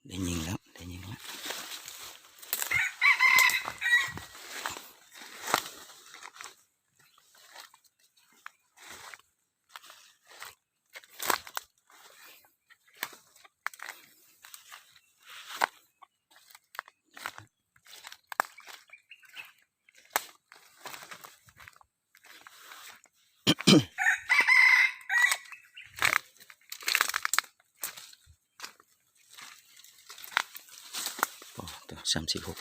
ໄດ້ຍິງແລ້ວ ໄດ້ຍິງແລ້ວ. ໂອ້ ໂຕ ສາມສິບຫົກ.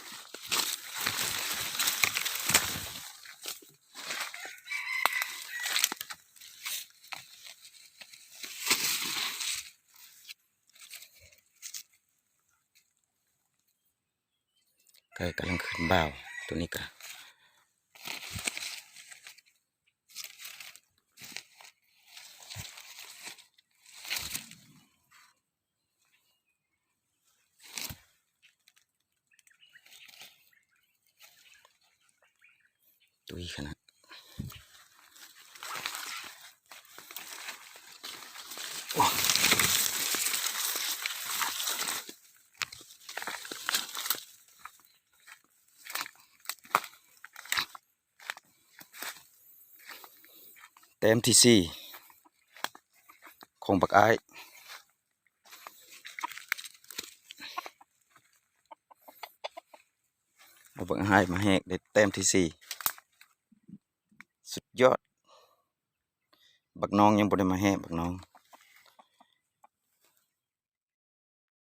ໄກ່ກຳລັງຂຶ້ນບ່າວ ໂຕນີ້ກະ ຕຸ້ຍຂະໜາດ. ແຕ້ມທີສີ່ຂອງບັກອ້າຍ. ເອົາບັກອ້າຍມາແຫກໄດ້ແຕ້ມທີສີ່ ສຸດຍອດ. ບັກນ້ອງຍັງບໍ່ໄດ້ມາແຫກ ບັກນ້ອງ.